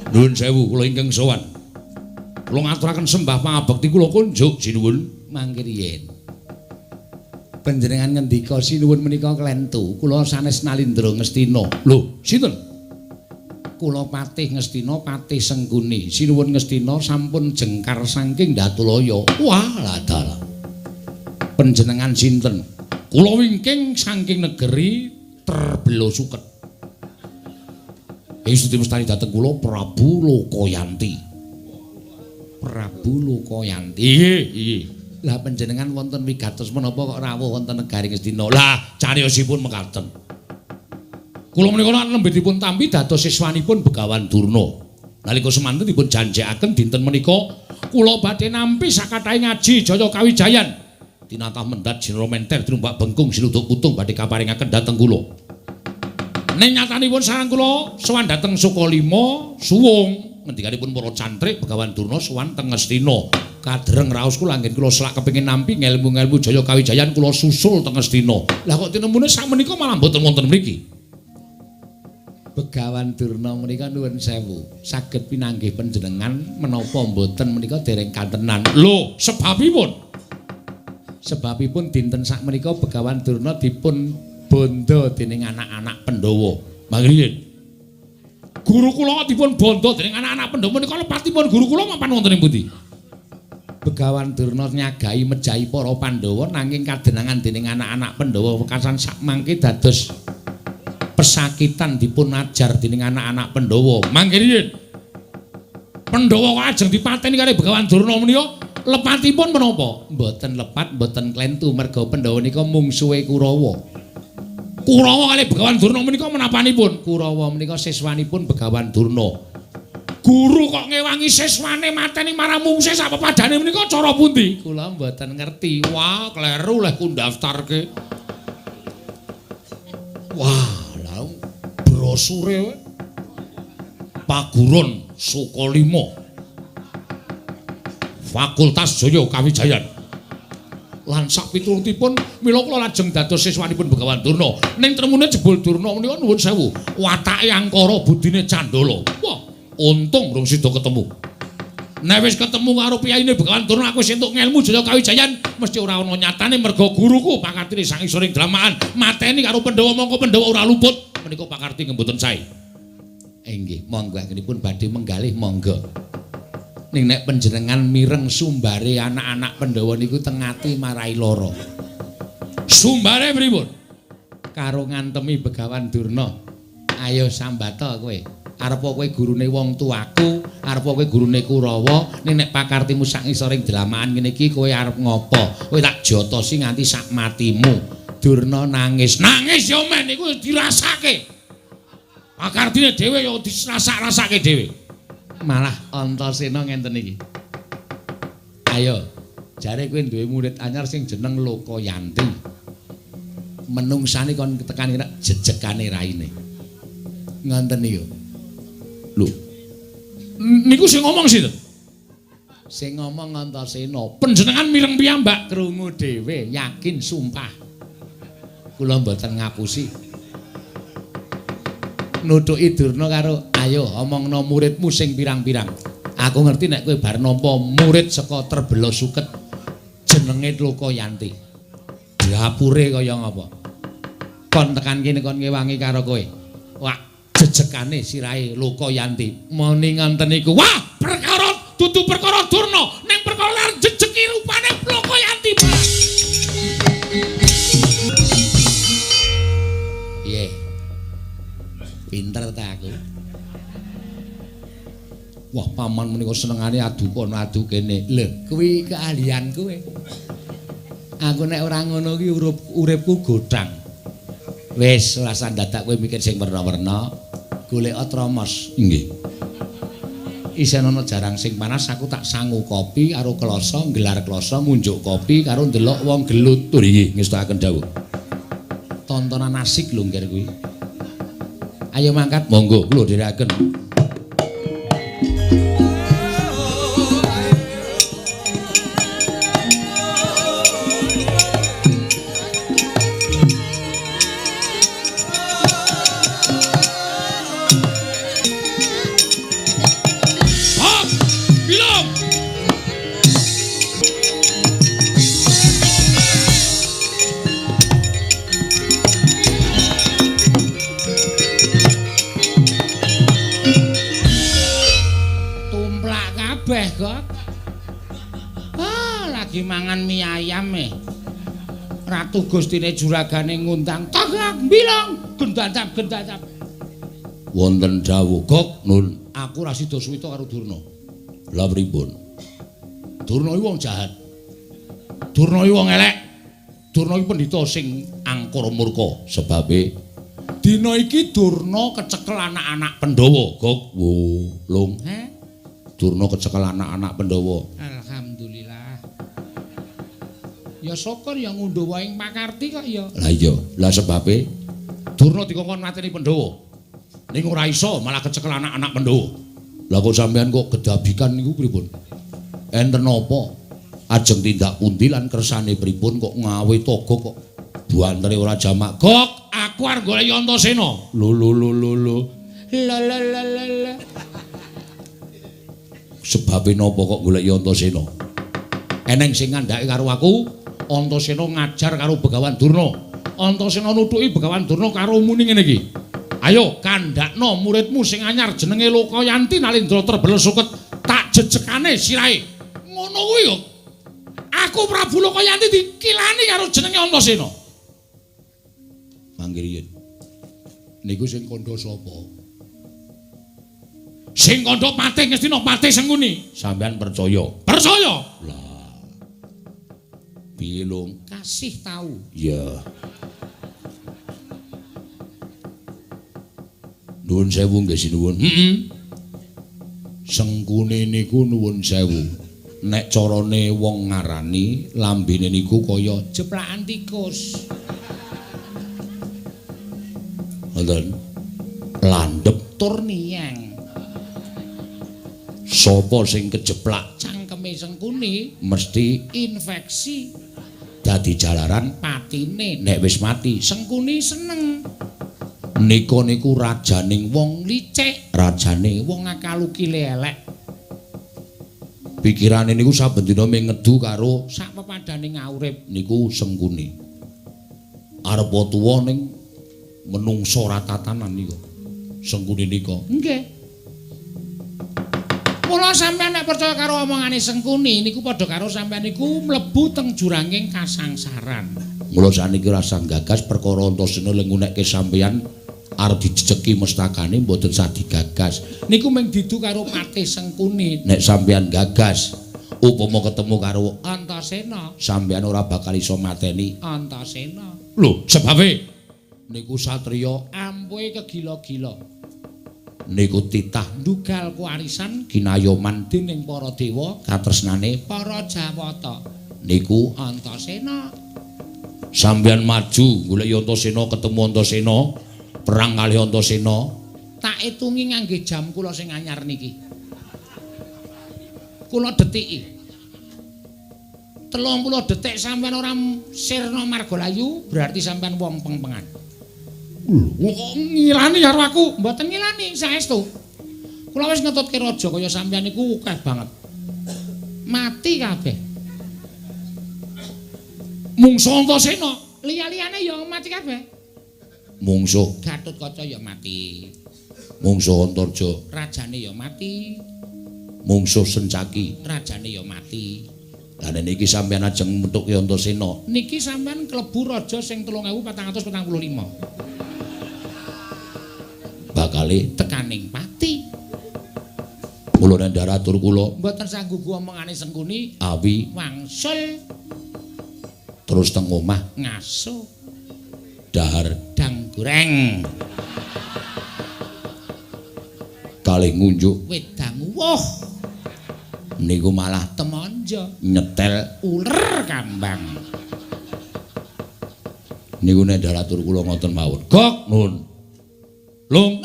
Nuwun sewu kula ingkang sowan. Kula ngaturaken sembah pangabekti kula kunjuk sinuwun mangke riyin. Panjenengan ngendika sinuwun menika klentu, kula sanes Nalindra Ngastina. Lho, sinten? Kula Patih Ngastina, Patih Sengkuni. Sinuwun Ngastina sampun jengkar saking Datulaya. Wah, ladalah. Panjenengan sinten? Kula wingking saking negeri Terbela Suket. Ing mestani dhateng kula Prabu Lokayanti. Prabu Lokayanti. Nggih, nggih. Lah panjenengan wonten wigatos menapa kok rawuh wonten negari Ngastina? Lah cariyosipun mekaten. Kula menika nembe dipun tampi dados siswanipun Begawan Durna. Nalika semanten dipun janjekaken dinten menika kula badhe nampi sakathahe ngaji Jaya Kawijayan. Tinatah mendhat jinara menter tinumbak bengkung sinuduk putung badhe kaparingaken dhateng kula. Ning nyatanipun sareng kula sowan dhateng Sukalima suwung ngendikanipun para cantrik Begawan Durna sowan teng Ngastina. Kadreng raos kula anggen kula selak kepengin nampi ngelmu-ngelmu Jaya Kawijayan kula susul teng Ngastina. Lah kok tinemune sakmenika malah mboten wonten mriki. Begawan Durna menika nuwun sewu, saged pinanggih panjenengan menapa mboten menika dereng kantenan. Lho, sebabipun? Sebabipun dinten sakmenika Begawan Durna dipun bondo dening anak-anak Pandhawa. Mangriyin. Guru kula dipun bondo dening anak-anak Pandhawa menika lepatipun guru kula mapan wonten ing pundi? Begawan Durna nyagai mejahi para Pandhawa nanging kadenangan dening anak-anak Pandhawa wekasan sakmangke dados pesakitan dipun ajar dening anak-anak Pandhawa. Mangke riyin. Pandhawa kok ajeng dipateni kali Begawan Durna menika lepatipun menapa? Mboten lepat, mboten klentu merga Pandhawa nika mungsuhe Kurawa. Kurawa kali Begawan Durna menika menapanipun? Kurawa menika siswanipun Begawan Durna. Guru kok ngewangi siswane mateni marang mungsuhe sak pepadane menika cara pundi? Kula mboten ngerti. Wah, kleru leh ku ndaftarke. Wah, lha brosure Paguron Sukalima Fakultas Jaya Kawijayan. Lan sak piturutipun mila kula lajeng dados siswanipun Begawan Durna. Ning tremune jebul Durna menika nuwun sewu, watake angkara budine candala. Wah, untung rung sida ketemu. Nek wis ketemu karo piyaine Begawan Durna aku wis entuk ngelmu Jaya Kawijayan, mesti ora ana nyatane merga guruku pakartine sang isoring dramaan mateni karo Pandhawa mongko Pandhawa ora luput. Menika pakarti mboten sae. Inggih, monggo anggenipun badhe menggalih monggo. Ning nek panjenengan mireng sumbare anak-anak Pandhawa niku teng ati marai lara. Sumbare pripun? Karo ngantemi Begawan Durna. Ayo sambata kowe. Arep kowe gurune wong tuaku, arep kowe gurune Kurawa, ning nek pakartimu sak ngisoring dlamaan ngene iki kowe arep ngopo? Kowe tak jotosi nganti sak matimu. Durna nangis. Nangis ya men iku dirasake. Pakartine dhewe ya dirasak-rasake dhewe. Malah Antasena ngenten iki. Ayo, jare kowe duwe murid anyar sing jeneng Lokayanti. Menungsane kon tekan kira jejegane raine. Ngoten niku. Lho. Niku sing ngomong sinten? Sing ngomong Antasena. Panjenengan mireng piyambak krungu dhewe, yakin sumpah. Kula mboten ngapusi. Nuthuki Durna karo ayo omongno muridmu sing pirang-pirang. Aku ngerti nek kowe bar nampa murid saka Terbela Suket jenenge Lokayanti. Dapure kaya ngapa? Kon tekan kene kon ngewangi karo kowe. Wah, jejegane sirahe Lokayanti. Muni ngoten niku. Wah, perkara dudu perkara Durna, ning perkara arep jejeki rupane Lokayanti. Piye? Pinter ta aku. Wah, paman menika senengane adu kono adu kene. Lho, kuwi keahlian kowe. Aku nek ora ngono ki uripku gothang. Wis, ora usah dadak kowe mikir sing werna-werna. Golek tromos. Nggih. Isih ana jarang sing panas aku tak sangu kopi karo kloso, nggelar kloso, ngunjuk kopi karo ndelok wong gelut. Nggih, ngestokaken dawuh. Tontonan asik lho ngger kuwi. Ayo mangkat, monggo kula dherekaken. Gok. Ah, lagi mangan mie ayam e. Ratu Gustine juragane ngundang, "Tagak bilang, gendandap gendandap." Wonten dawuh, "Gok, Nun, aku ora sida suwita karo Durna." Lah pripun? Durna iki wong jahat. Durna iki wong elek. Durna iki pendhita sing angkara murka. Sebabe dina iki Durna kecekel anak-anak Pandhawa, Gok. Wo, Lung. Heh? Durna kecekel anak-anak Pandhawa. Alhamdulillah. Ya syukur ya ngundhuh wae ing pakarti kok ya. Lah iya, lah sebabe Durna dikongkon mateni Pandhawa. Ning ora iso malah kecekel anak-anak Pandhawa. Lah kok sampean kok gedabikan niku pripun? Enten napa? Ajeng tindak pundi lan kersane pripun kok ngawe toga kok buantere ora jamak. Gok, aku arep golek Antasena. Lho lho lho lho lho. La la la la la. Sebabe napa kok golek Antasena? Eneng sing ngandhake karo aku, Antasena ngajar karo Begawan Durna. Antasena nutuki Begawan Durna karo muni ngene iki. Ayo kandhakno muridmu sing anyar jenenge Lokayanti Nalendra Terbel Suket, tak jejekane sirahe. Ngono kuwi kok. Aku Prabu Lokayanti dikilani karo jenenge Antasena. Manggih riyin. Niku sing kandha sapa? Sing kandha Patih Ngastina, Patih Sengkuni. Sampeyan percaya? Percaya. Lah. Piye, Lung? Kasih tahu. Iya. Nuwun sewu nggih sinuwun. Heeh. Sengkuni niku nuwun sewu. Nek carane wong ngarani lambene niku kaya jeplakan tikus. Wonten landhep tur niyang. Sapa sing kejeplak cangkeme Sengkuni mesti infeksi dadi jalaran patine. Nek wis mati Sengkuni seneng. Nika niku rajaning wong licik, rajane wong akalukile elek. Pikirane niku saben dina mung ngedu karo sak pepadane ngaurip niku Sengkuni. Arep tuwa ning menungsa ora tatanan nika. Sengkuni nika. Nggih. Mula sampeyan nek percaya karo omongane Sengkuni niku padha karo sampeyan niku mlebu teng juranging kasangsaran. Mula saniki rasa gagas perkara Antasena le ngunekke sampeyan arep dijejeki mestakane mboten sah digagas. Niku mung didu karo Patih Sengkuni. Nek sampeyan gagas upama ketemu karo Antasena, sampeyan ora bakal iso mateni Antasena. Lho, sebabe niku satriya ampuhe kegila-gila. Niku titah ndugal kuwarisan kinayoman dening para dewa katresnane para Jawata. Niku Antasena. Sampeyan maju golek Antasena, ketemu Antasena, perang kalih Antasena. Tak itungi ngangge jam kula sing anyar niki. Kula detiki. 30 detik sampeyan ora sirna margalayu, berarti sampeyan wong pengpengan. Lho, kok ngilani karo aku? Mboten ngilani, saestu. Kula wis ngetutke raja kaya sampeyan niku akeh banget. Mati kabeh. Mungsuh Antasena, liya-liyane ya mati kabeh. Mungsuh Gatotkaca ya mati. Mungsuh Antarja, rajane ya mati. Mungsuh Sencaki, rajane ya mati. Lah niki sampeyan ajeng methuke Antasena. Niki sampeyan klebu raja sing 3445. Bakale tekaning pati. Mula nandhar atur kula mboten sanggugu omongane Sengkuni awi wangsul terus teng omah ngaso dahar dang goreng kalih ngunjuk wedang uwuh niku malah temonjo nyetel uler kambang. Niku nandhar atur kula ngoten mawon. Gok nun. Lung.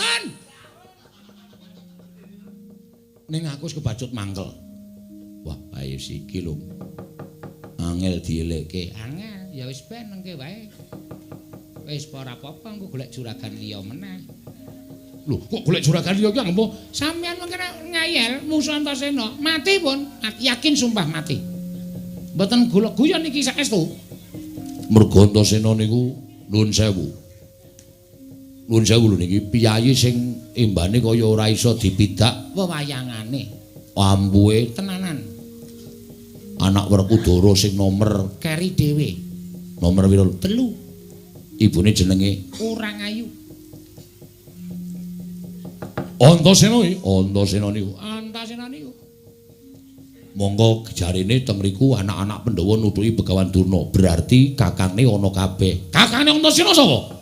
Ning aku wis kebacut mangkel. Wah, ayo siki lho. Angel dielekke. Angel, ya wis ben nengke wae. Wis ora apa-apa engko golek juragan liya meneh. Lho, kok golek juragan liya iki ngomong sampeyan mengke ngayal musuh Antasena, mati pun, yakin sumpah mati. Mboten golek guyon iki saestu. Mergo Antasena niku nuwun sewu. Nuwun sewu lho niki piyayi sing embane kaya ora iso dipidak wewayangane. Ampuhe tenanan. Anak Werkudara sing nomer keri dhewe. Nomer pira? 3. Ibune jenenge Orang Ayu. Antasena iki, Antasena niku. Antasena niku. Monggo jarene teng mriku anak-anak Pandhawa nutuki Begawan Durna. Berarti kakangne ana kabeh. Kakangne Antasena sapa?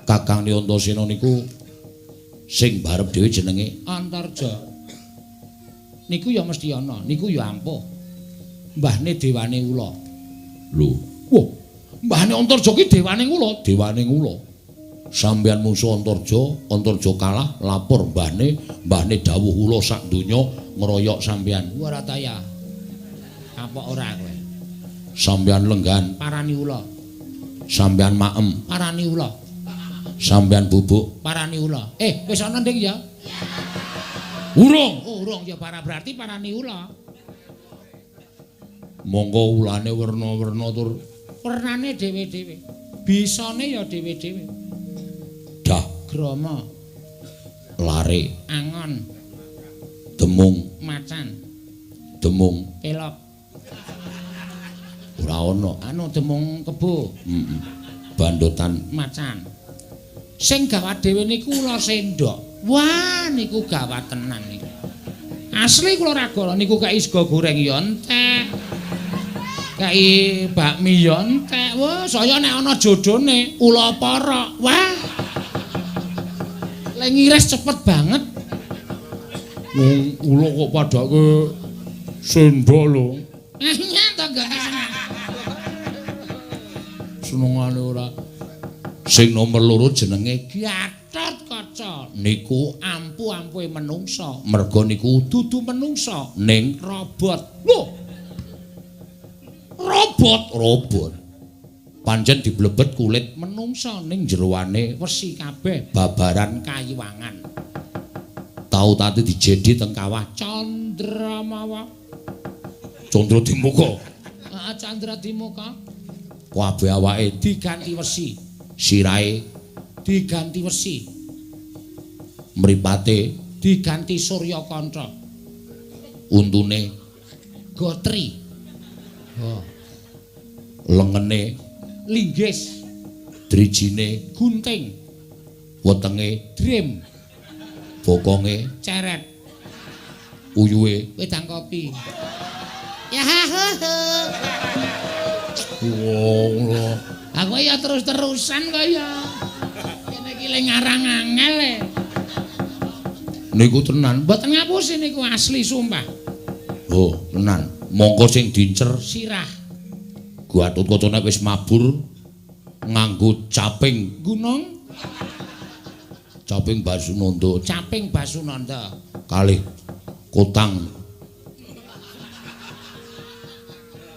Kakangne Antasena niku sing barep dhewe jenenge Antarja. Niku ya mesti ana, niku ya ampuh. Mbahne dewane ula. Lho, wah, mbahne Antarja ki dewane ula, dewane ula. Sampeyan musuh Antarja, Antarja kalah, lapor mbahne, mbahne dawuh ula sak donya ngeroyok sampeyan. Ora ta ya. Kapok ora kowe. Sampeyan lenggan parani ula. Sampeyan maem parani ula. Sampeyan bubuk parani ula. Wis ana nding ya? Urung. Oh, urung ya para berarti parani ula. Monggo ulane werna-werna tur wernane dhewe-dhewe. Bisane ya dhewe-dhewe. Dah grama lare angon demung macan demung pelok ora ana anu demung kebo bandotan macan sing gawat dhewe niku ula sendok. Wah niku gawat tenan niku. Asli kula raga niku kei sego goreng ya entek, kei bakmi ya entek. Wah saya nek ana jodone ula porok. Wah le ngiris cepet banget. Wong ula kok padake sendok lho. Nyata gak senengane ora. Sing nomor 2 jenenge Gatotkaca. Niku ampuh-ampuhe menungsa. Merga niku dudu menungsa ning robot. Lho. Robot, robot. Pancen diblebet kulit menungsa ning jeroane wesi kabeh babaran kayiwangan. Tau tate dijedi teng kawah Candramawa. Candra Dimuka. Heeh, Candra Dimuka. Kabeh awake diganti wesi, sirahe diganti wesi, mripate diganti Suryakanca, untune gotri. Oh. Lengene linggis, drijine gunting, wetenge dream, bokonge ceret, uyuhe wedang kopi. Ya ha ha. Wong aku ya terus-terusan kaya kene iki le ngarang angel e. Niku tenan, mboten ngapusi niku asli sumpah. Oh, tenan. Mongko sing dincer sirah. Gatotkaca nek wis mabur nganggo caping gunung, caping Basunanda, caping Basunanda kalih kotang.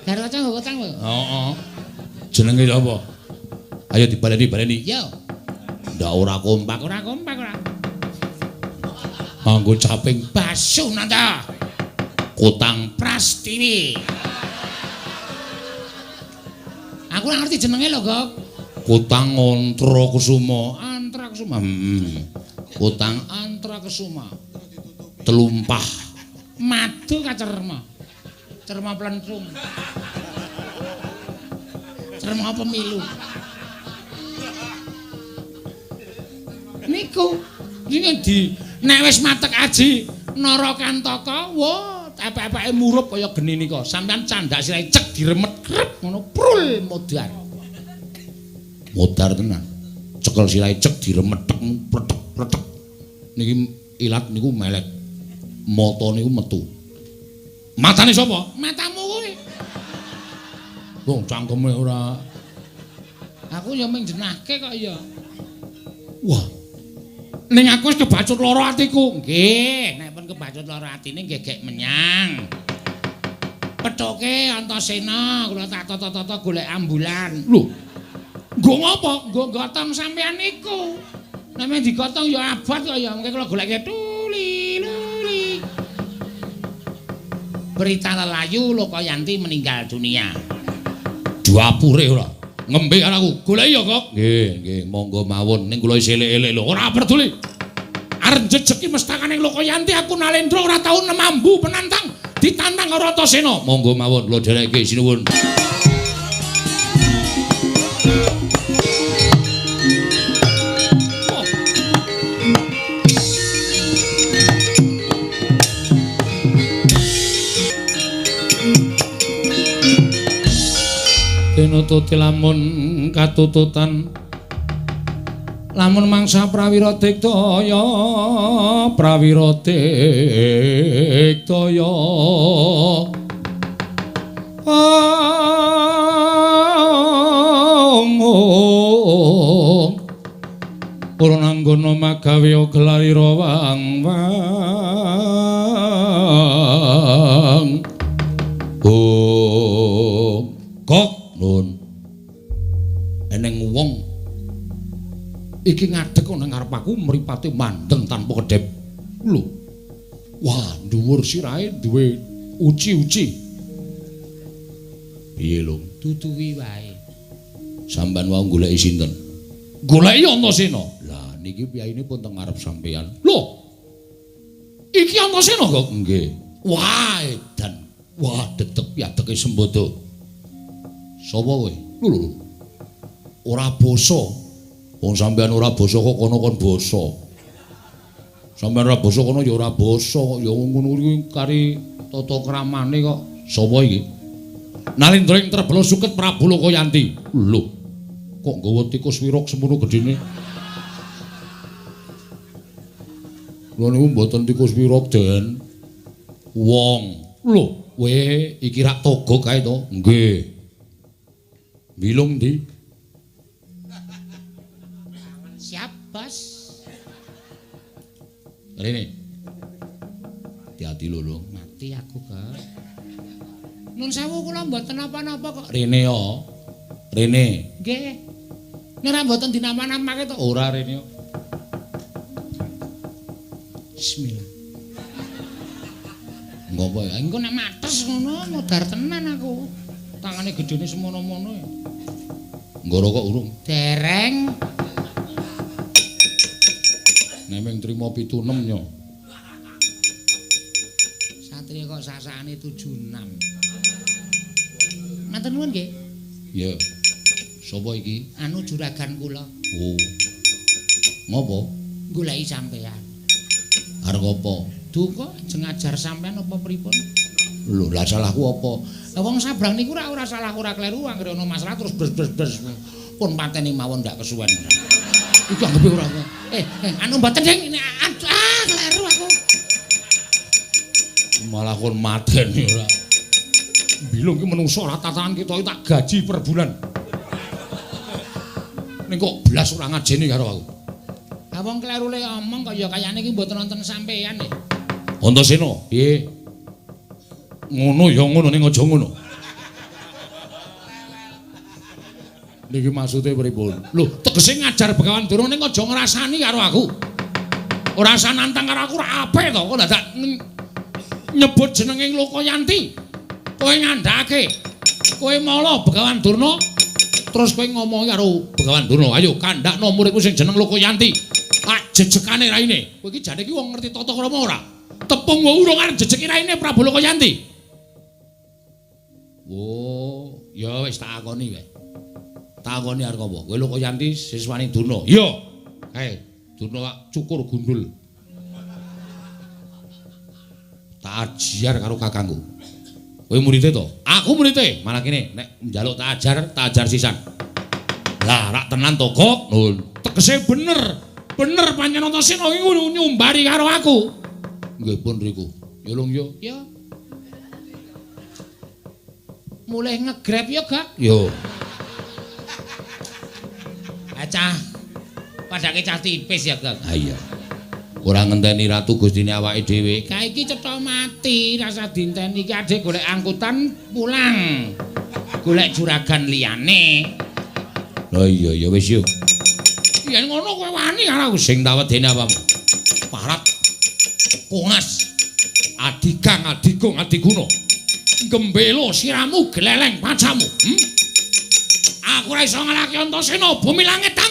Garwaca nggo kotang lho. Heeh. Jenenge sapa? Ayo dibaleni-baleni. Yo. Ndak ora kompak, ora kompak ora. Nganggo caping Basunanda, kotang Prastiwi. Aku ora ngerti jenenge lho, Gok. Kotang Antrakusuma. Antrakusuma. Kotang Antrakusuma. Telumpah. Madu kacerma. Cerma plentrung. Cerma pemilu. Niku sing di nek wis matek aji Narakantaka, wah epek-epeke murup kaya geni nika. Sampeyan candak sirahe cek diremet krep ngono prul modar. Modar tenan. Cekel sirahe cek diremet tek pletek pletek. Niki ilat niku melet. Mata niku metu. Matane sapa? Matamu kuwi. Wong cangkeme ora. Aku ya mung jenahke kok ya. Wah. Ning aku wis kebacut lara atiku. Nggih, nek pun kebacut lara atine nggih gek menyang. Pethuke Antasena kula tak tata-tata golek ambulan. Lho. Nggo ngopo? Nggo gotong sampean niku. Nek men digotong ya abot kok ya. Mengke kula goleke tuli luli. Berita lelayu Lokayanti meninggal dunia. Dapure ora. Ngembe karo aku. Goleki ya, Kok. Nggih, nggih, monggo mawon. Ning kula isih elek-elek lho. Ora peduli. Arep jejeki mestakane Lokayanti aku Nalendra ora tau nemambu penantang. Ditantang karo Antasena. Monggo mawon kula dhereke sinuwun. Tinututi lamun katututan lamun mangsa prawira diktaya prawira diktaya ong purnanggana magawe gelarira wang wang ong kok nun eneng wong iki ngadeg ana ngarep aku mripate mandeng tanpa kedhep. Lho. Wah, dhuwur sirahe duwe uci-uci. Piye, Lung? Duduwi wae. Sampeyan wau goleki sinten? Goleki Antasena. Lah niki piyayine pun teng ngarep sampeyan. Lho. Iki Antasena kok? Nggih. Wah, edan. Wah, dedeg piadege sembodo. Sapa kowe? Lho lho. Ora basa. Wong sampeyan ora basa kok kono kon basa. Sampeyan ora basa kono ya ora basa kok ya ngono kuwi kari tata kramane kok. Sapa iki? Nalindra ing Trebala Suket Prabu Lokayanti. Lho. Kok nggawa tikus wirok semono gedhene? Lho niku mboten tikus wirok, Den. Wong. Lho, kowe iki rak togo kae to? Nggih. Bilung ndi? Siap, Bos. Rene. Hati-hati lho, Lung. Mati aku, Kak. Nun sewu kula mboten napa-napa kok. Rene yo. Rene. Nggih. Nek ora mboten dinapa-napake to? Ora rene yo. Bismillah. Ngopo ya? Engko nek mates ngono modar tenan aku. Tangane gedhene semono-mono ya. Nggo rokok urung? Dereng. Nemeng trimo 76 nyo. Satria kok sasane 76. Matur nuwun nggih. Ya. Sapa iki? Anu juragan kula. Oh. Ngopo? Goleki sampean. Arep apa? Duka ajeng ajar sampean apa pripun? Lho, lah salahku apa? Lah wong sabrang niku ora salah ora kleru anggere ana masalah terus bres-bres-bres. Pun pateni mawon ndak kesuwen. Iku anggepe ora. Anu mboten ding ah kleru aku. Malah kon mateni ora. Bilung ki menungso ora tatanan kita iki tak gaji per bulan. Ning kok blas ora ngajeni karo aku. Lah wong kleru le omong kaya kayane iki mboten wonten sampean e. Antasena, piye? Ngono ya ngono ning aja ngono. Niki maksude pripun? Lho, tegese ngajar Begawan Durna ning aja ngrasani karo aku. Ora usah nantang karo aku ora apik to. Kok dadak nyebut jenenge Lokayanti. Kowe ngandhake. Kowe mala Begawan Durna terus kowe ngomong karo Begawan Durna, "Ayo kandhakno muridku sing jeneng Lokayanti." Tak jejekane raine. Kowe iki jane iki wong ngerti tata krama ora? Tepung wae urung arep jejeki raine Prabu Lokayanti. Oh, ya wis tak akoni wae. Takoni arep apa? Kowe Lokayanti siswane Durna. Iya. Kae, Durna tak cukur gundul. Tak ajar karo kakangku. Kowe murite to? Aku murite. Malah kene nek njaluk tak ajar sisan. Lah, rak tenan to, Kok? Nun. Tegese bener. Bener pancen Antasena iki nyumbari karo aku. Nggih pun riku. Ya Lung yo. Ya. Mulih ngegrab ya, Gak? Yo. Cah padake cah tipis ya, Gak. Ha iya. Ora ngenteni ratu gustine awake dhewe. Kae iki cetha mati, rasa dinteni iki adek golek angkutan pulang. Golek juragan liyane. Lah iya ya wis yo. Yen ngono kowe wani karo aku sing tak wedeni apamu. Parat. Kongas. Adigang, adigung, adiguna. Gembelo siramu gleleng pacamu. Aku ora iso ngalahke Antasena, bumi langit tanah.